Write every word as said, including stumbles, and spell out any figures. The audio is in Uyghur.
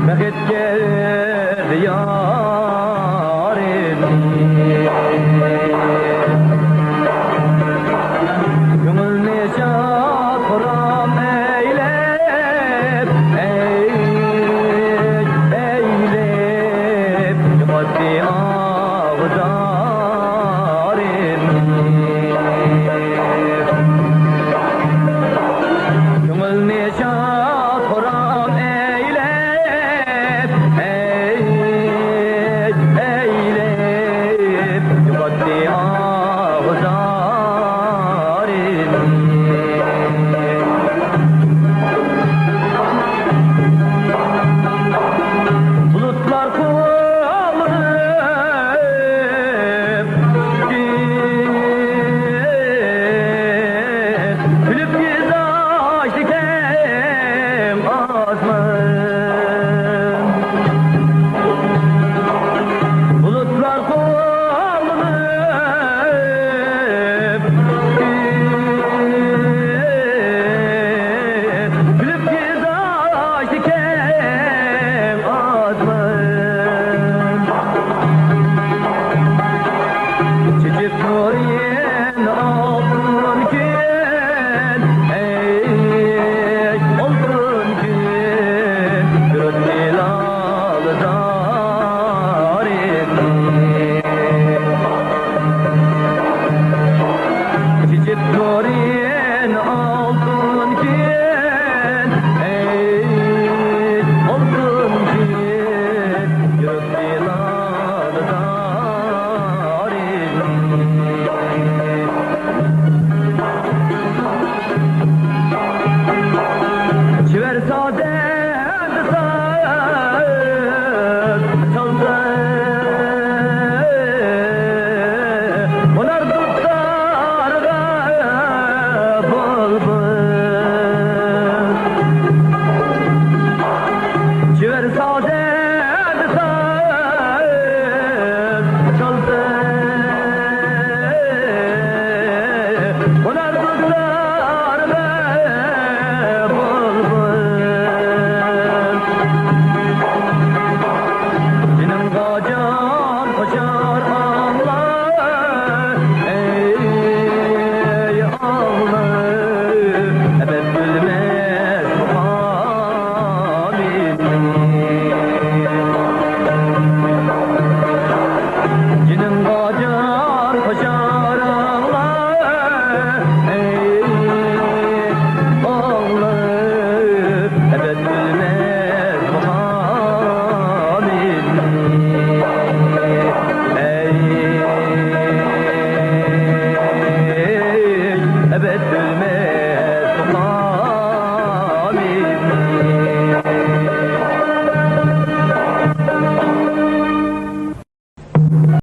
بەخت كەلدى يارىمنى. كۆڭۈلنى شاد-خۇرام ئەيلەپ، ئەي، ئەيلەپ، يوقاتتى ئاغزارىمنى. كۆڭۈلنى شاد-خۇرام ئەيلەپ، ئەي، ئەيلەپ، يوقاتتى ئاغزارىمنى. بۇلۇتلار قوغلىنىپ كۈلۈپ يۈز ئاچتى كەڭ ئاسمان. بۇلۇتلار قوغلىنىپ كۈلۈپ يۈز ئاچتى كەڭ ئاسمان. چېچىپ نۇرىنى ئالتۇن كۈن، ئەي، ئالتۇن كۈن، كۆردى لالە زارىمنى. چېچىپ نۇرىنى ئالتۇن كۈن، ئەي، ئالتۇن كۈن، كۆردى لالە زارىمنى. چېۋەر سازەندە ساز چالسا، قونار دۇتارغا بۇلبۇل. چېۋەر سازەندە ساز چالسا، قونار